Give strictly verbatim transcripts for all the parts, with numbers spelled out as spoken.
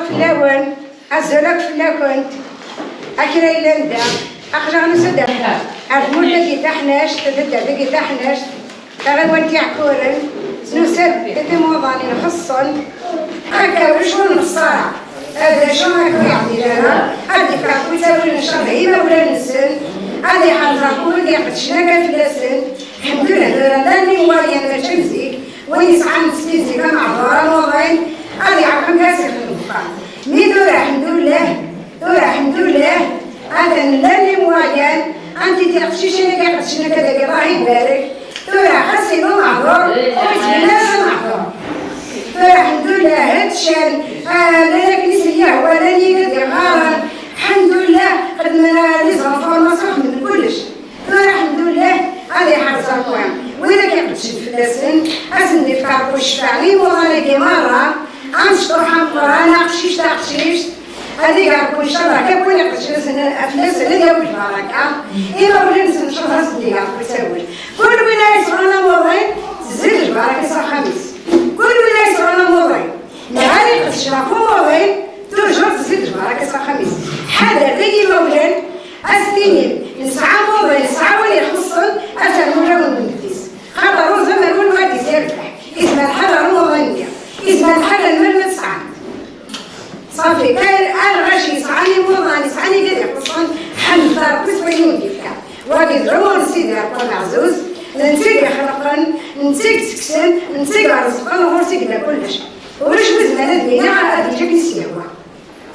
Fell-awen, azul akk fell-akent. A kra yellan da, aql-aɣ nusa-d ar tmurt-agi taḥnact, taddart-agi taḥnact, taɣiwant Iɛekkuren, nusa-d d timuḍanin xeṣṣen. Akka ulac ur nxeṣṣer ara. Ad acu akka ur yeɛdil ara, ad yefk akk ttawil ncalleh i imawlan-nsen, ad iḥrez Ṛebbi wid iqeddcen akka fell-asen. Lḥemdullah, tura llan limwalyan mačči am zik, win yesɛan meskin zik ameɛdur am uḍin, ad iɛreq amek ara s-ixdem deg uxxam. Mi tura, lḥemdullah, tura, lḥemdullah, atan llan limwalyan, anti tiqcicin-agi iqeddcen akka dagi, Allah ibarek. Tura xas yella umeɛdur, ur yettbin ara d ameɛdur. Tura, lḥemdullah, had ccan, ah, llan akken i s-yehwa, llan yigad yeɣɣaren. Lḥemdullah, xedmen, ah, les informations, xedmen kullec. Tura, lḥemdullah, ad iḥrez Ṛebbi wid akk iqeddcen fell-asen, ad sen-d-ifk Ṛebbi ccfa i imuḍan-agi merra, amecṭuḥ ameqqran, aqcic taqcict, ad ig Ṛebbi, ncalleh, akk win iqeddcen fell-asen ad yawi lbaraka, imawlan-nsen, ncalleh, ad sen-d-ig Ṛebbi ttawil. Kul win ara yesɛun amuḍin, tezzi-d lbaraka s axxam-is. Kul win ara yesɛun amuḍin, neɣ ara iqeddec ɣef umuḍin, toujours tezzi-d lbaraka s axxam-is. Ḥader deg imawlan, ad s-tinim, nesɛa amuḍin, nesɛa win ixuṣṣen, ad ternu ulawen n udlis. Xaṭer ur ẓin anwa ad d-yerbeḥ. Izmer lḥal ɣer umuḍin-nni. Izmer lḥal ar melmi ad tesɛam. Ṣafi, kan ar lɣaci yesɛan imuḍan, yesɛan igad ixuṣṣen, ḥemdet Ṛebbi s wayen i wen-d-yefka. Wagi d lumuṛ n Sidi Ṛebbi ameɛzuz, d netta i ixelqen, netta i yettekksen, netta i irezzqen, ɣur-s i yella kullec. Ulac wi izemren ad yini ad yečč akken i s-yehwa.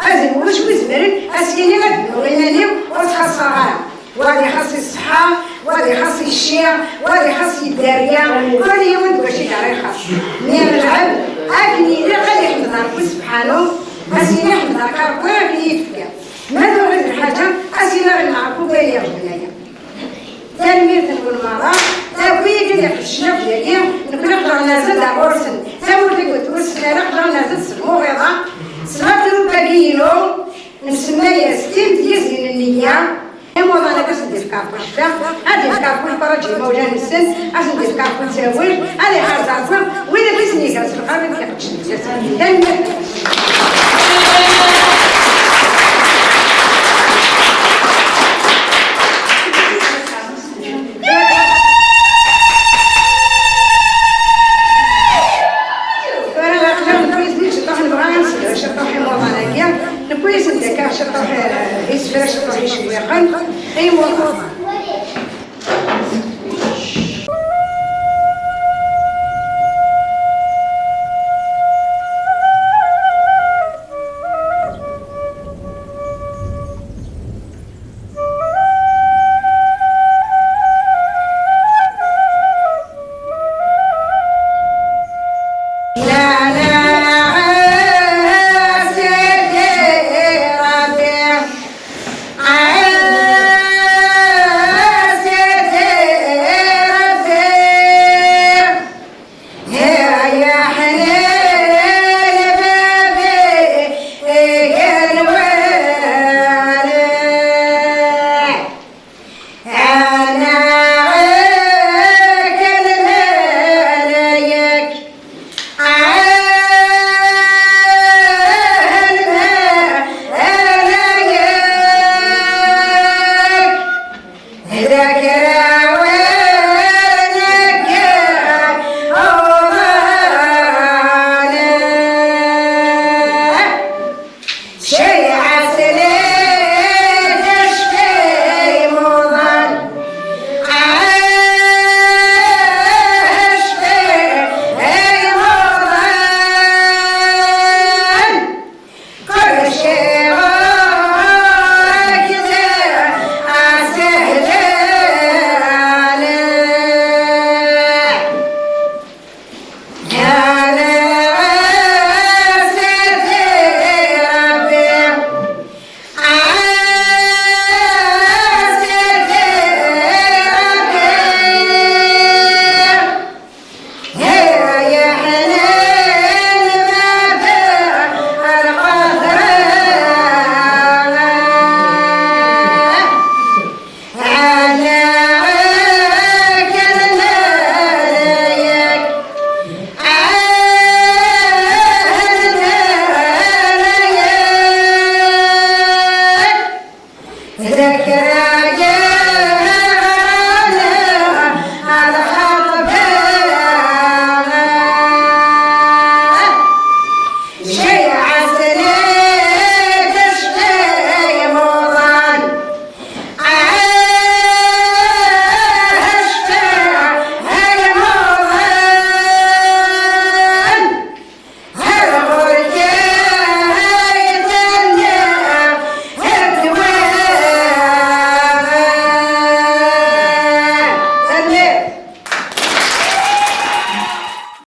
Azemmuc wi izemren ad s-yini ad bnuɣ iman-iw ur ttxaṣṣaɣ ara. Wa ad ixaṣṣ i ṣṣeḥḥa, wa ad ixaṣṣ i cci, wa ad ixaṣṣ i dderya, kul yiwen d wacu i d-ara ixaṣṣ. Mi lɛebd akken ilaq ad iḥmed Ṛebbi sebḥanu, ad s-yini ḥemdeɣ-k a Ṛebbi akken i yi-d-tefkiḍ. Ma tuɣ-it lḥaǧa, ad s-yini ɣileɣ Ṛebbi ur yeɛjeb aya. Tanemmirt-nwen merra, akk wid i d-iqeddcen akk dagi, nekkni aql-aɣ nerza-d ar ɣur-sen. Tamurt i wet ur sḥir, aql-aɣ nerza-d s lmuɣiḍa, s la troupe-agi-inu, nsemma-yas timedyazin n nniya. Imuḍan-agi ad sen-d-ifk Ṛebbi ccfa, ad ifk Ṛebbi lferaj i yimawlan-nsen, ad sen-d-ifk Ṛebbi ttawil, ad iḥrez Ṛebbi wid akk i sen-igan s lqerb i d-iqeddcen fell-asen. Tanemmirt. Tura aql-aɣ newwi-asen-d ciṭuḥ, nebɣa ad nseddu ciṭuḥ imuḍan-agi, newwi-asen-d akka ciṭuḥ, eh, isefra, ciṭuḥ icewwiqen, i imuḍan. Tella kra